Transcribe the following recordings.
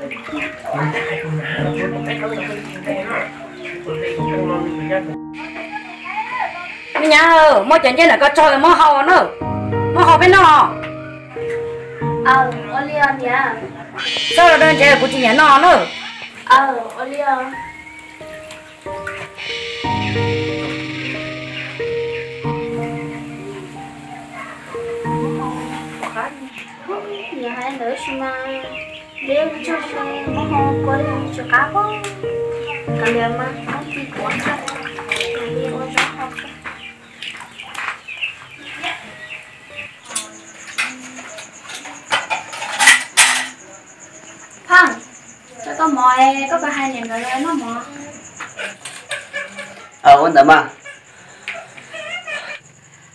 Me nyab, muab cov ncej ntawm ko tso muab hau na, muab hau peb noj. Txhob los da ntshe kuv tsis nyiam noj na. Phooj, tso tau mov, koj puas hais niam nkawd noj mov? Ua ntawd mas.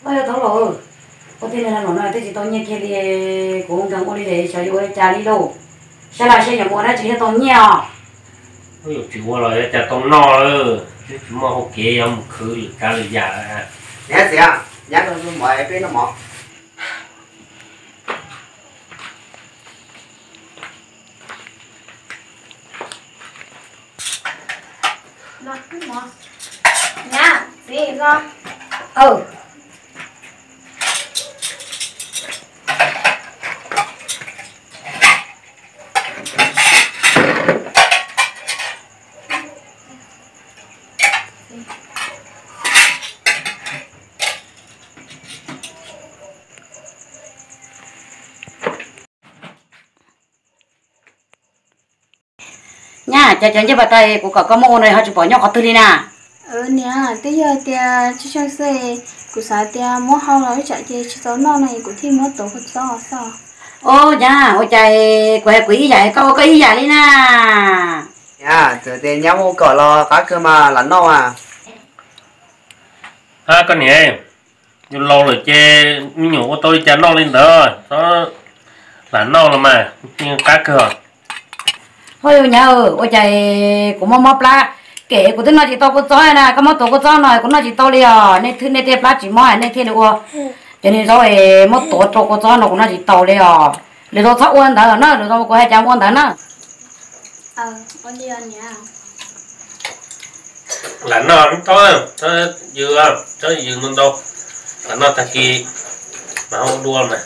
Ua yog tau los, ua tij laug no twb tsis tau nyiaj kiag li, kuv nkees ua li lawm xyov yuav ua li cas li lauj. Sab laj seb yuav mus ua dab tsi thiaj tau nyiaj os. Tsis ua los yuav cas tau noj, twb tsis muaj hauv kev yuav mus khwv lwm kav lwm yam. Niam txiv, nyab rau mov peb noj mov. Nyab, cas cov ncej pas tas kuv kom koj muab ua no ho tsis pom nyob qhov twg li na? Niam, twb yog tias tsis tsheej xwb, kuv xav tias muab hau los ib tsam ces tsis tau noj no es kuv thiaj muab tuav kua txob xwb. Ua nyab, ua cas kuv hais kuv ib yam koj ua koj ib yam li na? Txawm tias nyab muab ua kom los qab kawg mas lam noj mas. Koj niam, yus laus lawm ces me nyuam ua tau li cas noj li ntawd, txhob lam noj los mas, qab kawg. Ho yus nyab, ua cas kuv muab mob plab, kem kuv twb noj tsis tau kua txob na, koj muab tuav kua txob no kuv noj tsis tau li os. Nej twb nej tej plab tsis mob nej thiaj li ua, ces nej zaub muab tuav rau kua txob no kuv noj tsis tau li os. Lwm zaus txhob ua ntawd na, lwm zaus kuv hais cas ua ntawd na. Lam noj txhob ywg, txhob ywg ntau ntau, lam noj tag kis mas ua dua mas.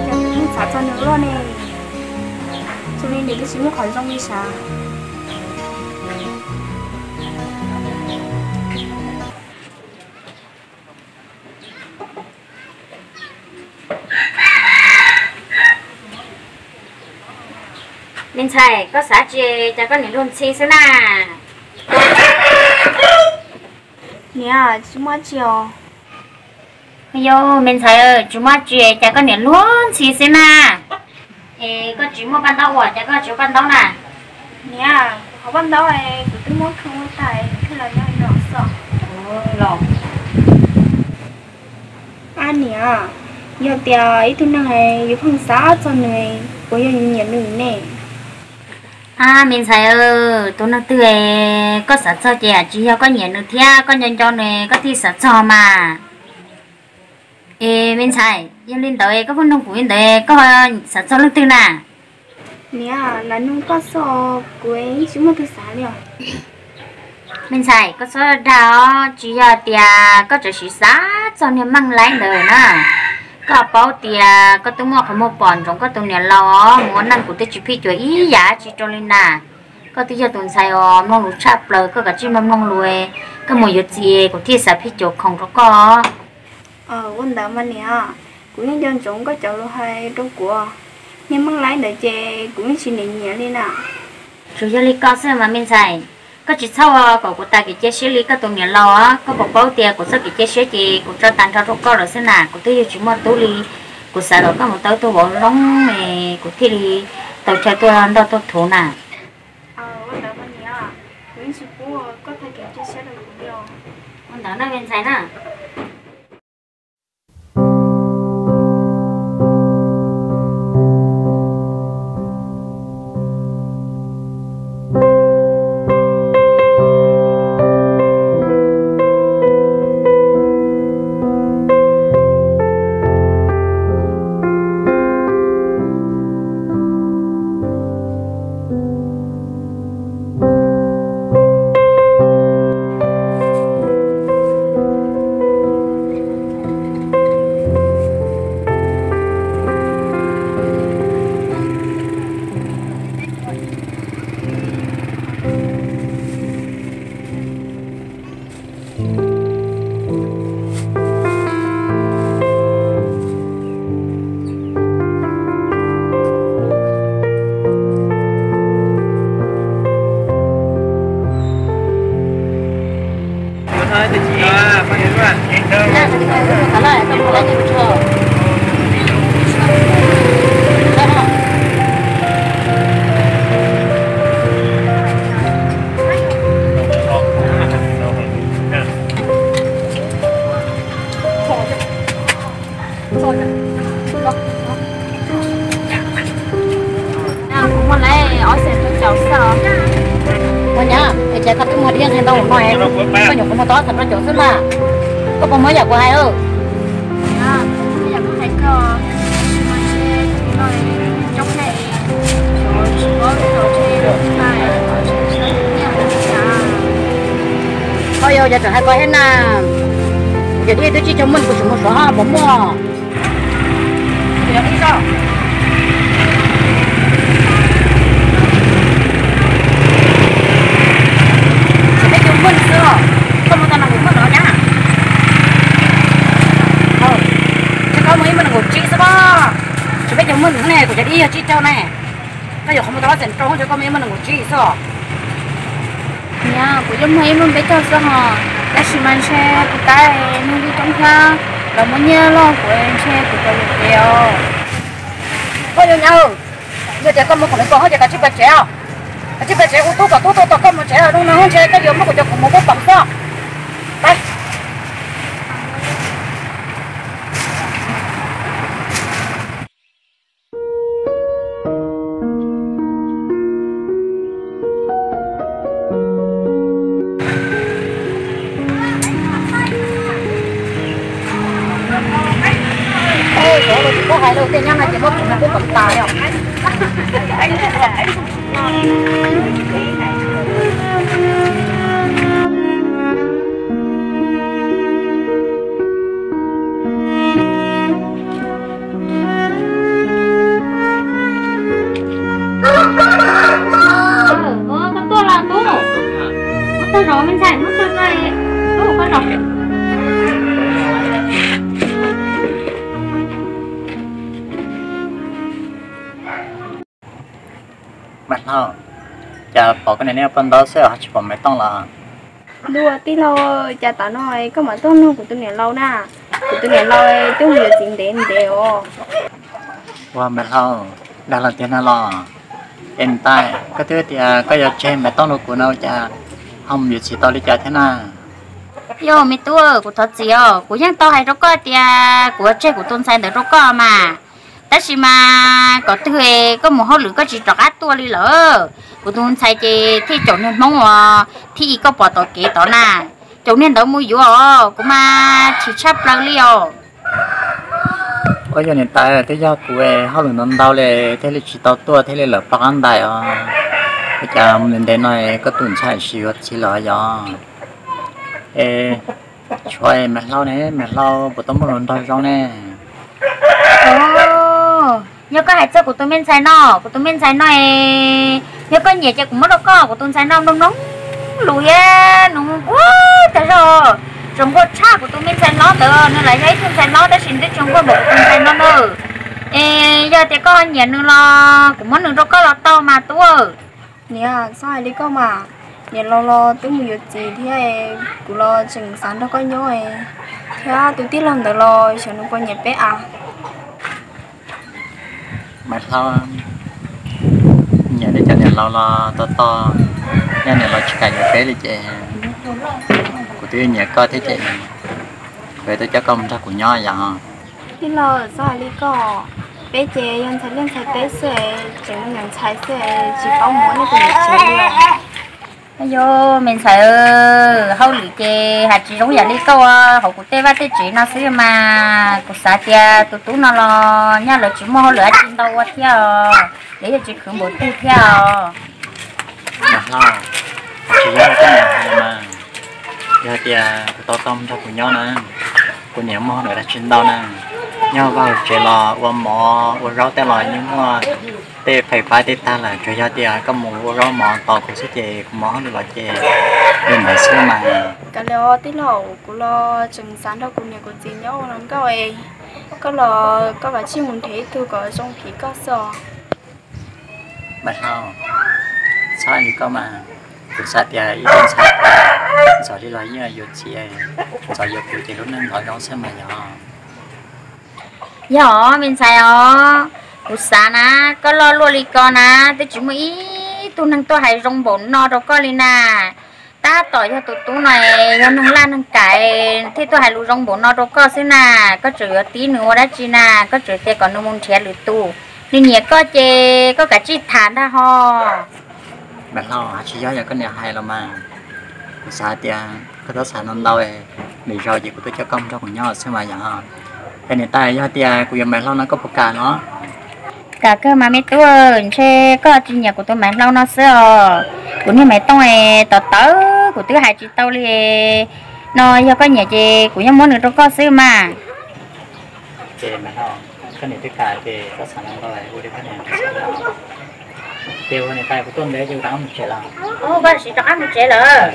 Cas tus neeg xav txog nws luaj ne, zoo li nws twb tsis muaj qhov zoo li sav. Me ntxhais, koj xav tsi cas koj niam luag ntxhi xwb na? Niam, tsis muaj tsi os. Yog me ntxhais, tsis muaj tsi cas koj niam luag ntxhi xwb na. Es koj tsis muaj paj ntaub ua cas koj tsis ua paj ntaub na? Niam, kuv qhov paj ntaub kuv twb muab khwv ua tas, nws thiaj los nyob no xwb. Ab niam, yog tias ib tug neeg yus pheej xav txog nws, puas yog yus nyiam nws ne? Ab me ntxhais, tus neeg twg koj xav txog ces tsis yog koj nyiam nws thiab koj nco nco nws koj thiaj xav txog mas. Es me ntxhais, yog li ntawd koj pheej nug kuv li ntawd koj xav txog leej twg na? Niam, lam nug koj xwb, kuv tsis muaj tus xav li os. Me ntxhais, koj txhob dag os, tsis yog tias koj tseem xav txog niag Meej Laib ntawd na. Koj paub tias koj twb muaj qhov muag pom ntsoov koj tus niam laus os, mus ua neej kuv twb tsis phij cuam ib yam tsi rau li na. Koj twb yog tus ntxhais uas mloog lus tshaj plaws, koj kav tsij mloog mloog lus, Koj mus yuav txiv kuv thiaj xav phij cuam khoom rau koj. Ua ntawd mas niam, kuv yeej nco ntsoov koj cov lus hais rau kuv. Niag Meej Laib ntawd ces kuv yeej tsis nyiam nyiam li na. Tsuas yog li koj xwb mas me ntxhais, koj tsis txhob ua kom kuv tas kev cia siab li koj tus niam laus. Koj puas paub tias kuv txoj kev cia siab ces kuv tso tag nrho rau koj lawm xwb na. Kuv twb yug tsis muaj tub li, kuv xav kom koj mus tau ib tug vauv zoo es kuv thiaj li tau chaw tuaj ntoj tuaj thuv na. Ua ntawd na me ntxhais na. Kuv muaj lawm ob xees rau caum xwb os. Ua nyab, es cas koj twb muag diab nqi ntau no, koj nyuam qhuav muag tau ob xees rau caum xwb mas. Koj puas muaj yam kuv hais? Koj yog cov tseem hais koj thiab na. Yog tias twb tsis tau muaj kuv tsis mus suav ho puas muaj? Tsis peb cov muaj xwb os. Koj muaj tau nees nkaum muaj no nyab. Tsis koj muaj ib muaj nees nkaum tsib xwb os. Tsis peb cov muaj ne, kuv cov dib yog tsib caug ne. Koj yuav qhov muag tau ob xees rau, koj muaj ib muaj nees nkaum tsib xwb os. Niam, kuv yeej muag ib muaj peb caug xwb hos, tab sis mas ntshe kuv tab nug tub coob thiab, lawv muab nyiaj loj kuv ntshe kuv cov lus tias os. Koj yuav nyab, yog tias koj muag khoom li ko ces kav tsij pais tsev os. Kav tsij pais tsev hu tub kom tub tuaj tos koj mus tsev, zoo no ntshe koj yuav muab kuv cov khoom mus pub peev xwb. Pais. Koj hais lus tias nyob no ces muab kuv mus pub peev tas li os. Koj tuaj los tub, muab tag zog me ntxhais, muab tag zog, tub koj zog. Maiv Hlau, cas pom koj niam niam poj ntaub xwb ho tsis pom Maiv Tooj los? Tij laug, cas tav no koj mam tuaj nug kuv tus niam laus na? Kuv tus niam laus twb mus yuav txiv ntev ntev os. Ua Maiv Hlau, dag los tiag na los? Es niam tais, koj twb tias koj yuav tseg Maiv Tooj rau kuv no cas ho mus yuav txiv tau li cas thiab na? Yog me tub, kuv thov txim os, kuv yeej tau hais rau koj tias kuv yuav tseg kuv tus ntxhais ntawd rau koj mas. Tab sis mas kom twg koj mus hauj lwm koj tsis rov qab tuaj li lawm. Kuv tus ntxhais ces thiaj caum niag Hmoob uas thiaj i koj pom tom kev tod na. Caum niag ntawd mus yuav os, kuv mas chim tshaj plaws li os. Ua yog niam tais, twb yog kuv hauj lwm ntau ntau li thiaj li tsis tau tuaj thiaj li lawm poj qab ntais os. Ua cas mus ntev ntev no koj tus ntxhais tsis yuav txiv los yog? Es tshuav Maiv Hlau ne, Maiv Hlau puas tau muaj hluas nraug zoo ne? Yog koj hais txog kuv tus me ntxhais no, kuv tus me ntxhais no, yog koj nyiam ces kuv muab rau koj. Kuv tus ntxhais no mloog mloog lus thiab nws quaj Tsaus ntuj tshaj, kuv tus me ntxhais hlob ntawd nws lam yog ib tug ntxhais hlob tab sis nws twb tsaus ntuj npaum kuv tus ntxhais no na. Es yog tias koj nyiam nws los kuv muab nws rau koj los tau mas tub. Niam, txhob hais li koj mas, niam laus los twb mus yuav txiv thiab, kuv los tseem xav nrog koj nyob, thiab tus tij laug ntawd los xyov nws puas nyiam peb a. Maiv Hlau, nyiam li cov niam laus los tos tos, yog niam laus tsis kam yuav peb li ces kuv twb nyiam koj thiab ces kuv tuaj coj koj mus nrog kuv nyob yom. Tij laug, txhob hais li koj, peb ces yog ntxhais liaj ntxhais teb xwb, tseem yog ntxhais xwb, tsis paub mus ua nej tus niam tsev li. Yog me ntxhais, hauj lwm ces hais tsis zoo yam li koj ua hauv kuv tej vaj tej tsev no xwb mas kuv xav tias tus tub no los nyaj lawv tsis muaj hauj lwm dab tsi ntau ua thiab os, lawv yeej tsis khwv npaum twg thiab os. Maiv Hlau, tsis yog koj niam hais mas, yog tias kuv tau koj mus nrog kuv nyob na, kuv niam muaj hauj lwm dab tsi ntau na, nyob vaj tsev los ua mov ua zaub tej los yeej muaj tej fais fab tej tag lawm, tsuas yog tias koj mus ua zaub mov tos kuv xwb ces kuv mov hauj lwm los ces li ntawd xwb mas. Kav liam os tij laug, kuv los tseem xav nrog kuv niam kuv txiv nyob ua nkauj es, koj los koj kav tsij mus nrhiav ib tug kom zoo li koj xwb os. Maiv Hlau, txhob hais li koj mas, kuv xav tias ib tug ntxhais ntxov li los yeej yuav txiv, ntxov yuav kuv ces lub neej ntxov zoo xwb mas yog. Yog me ntxhais os, kuv xav na, koj loj luaj li ko na, twb tsis muaj ib tug neeg tuaj hais zoo npaum no rau koj li na. Tab tom yog tus tub no yog neeg laj neeg kam thiaj tuaj hais lus zoo npaum no rau koj xwb na. Koj tseem yuav tib nws ua dab tsi na? Koj tseem tias kom nws mus nrhiav lwm tus, nws nyiam koj ces koj kav tsij tham ntag ho. Maiv Hlau, tsis yog yog koj niam hais los mas, kuv xav tias koj txhob xav ntau ntau, lwm zaus ces kuv tuaj coj koj mus nrog kuv nyob xwb mas yog. Es niam tais, yog tias kuv yuav Maiv Hlau no koj puas kam no? Kam kawg mas me tub, ntshe koj tsis nyiam kuv tus Maiv Hlau no xwb os. Kuv niag Maiv Tooj es tawv tawv kuv twb hais tsis tau li no, yog koj nyiam ces kuv yeej muab nws rau koj xwb mas. Ces Maiv Hlau, koj niam twb kam ces txhob xav ntau ntau, ua li koj niam hais xwb. Ces ua niam tais, kuv tuaj ntev ces kuv rov qab mus tsev lawm. Koj rov qab mus tsev lawm?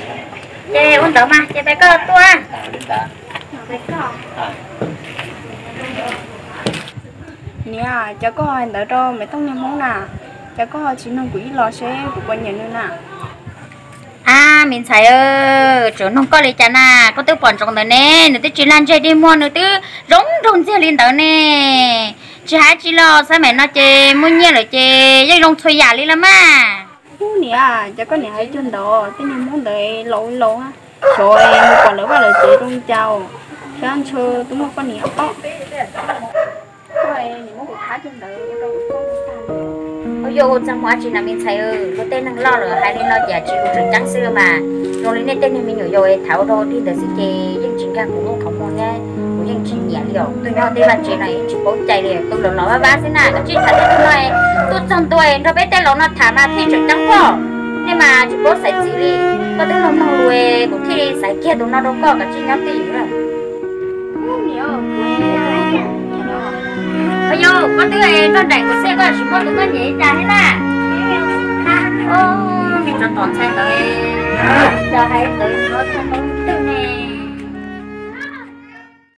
Ces ua ntawd mas ces peb koj tuaj. Niam, cas koj hais ntawd rau Maiv Tooj niag Hmoob na? Cas koj tsis nug kuv ib los seb kuv puas nyiam nws na? Ab, me ntxhais, tseem nug koj li cas na? Koj twb pom ntsoov ntawd ne, nws twb tsis lag ntseg dig muag, nws twb zoo nraug ntxiag li ntawd ne. Tsis hais tsis los xav mas no ces muaj nyiaj lawm ces yeej zoo txhua yam li los mas. Ub niam, cas koj niam hais cuag ntawd, tej niag Hmoob ntawd laus laus, xyov mus pom lawv vaj lawv tsev zoo li cas, thiab ntshe twb muaj poj niam os. Ua yog ua txaj muag dab tsi na me ntxhais, luag tej neeg loj lawm hais li no ces tsis lus tseem ceeb xwb mas. Zoo li nej tej niag me nyuam yaus thaum ua dog dig ntawd xwb ces yeej tsis nkag kuv lub qhov muag thiab kuv yeej tsis nyiam li os. Tuaj nyob tej vaj tsev no yeej tsis paub cai li, tus laus laus vab vab xwb na. Kav tsij tham tej tug no, tuaj txog ntua nrog peb tej laus no tham mas thiaj tseem ceeb koj. Nej mas tsis paub xaiv txiv li, koj twb mloog mloog lus kuv thiaj li xaiv kiag tus no rau koj, kav tsij nyob twj ywm na. Ua yog koj twb nrog nraim kuv xwb koj tsis muaj tus koj nyiam li cas thiab na? Me tsov tom ntxhais ntawd, yog hais ntawd no txog tau twg ne?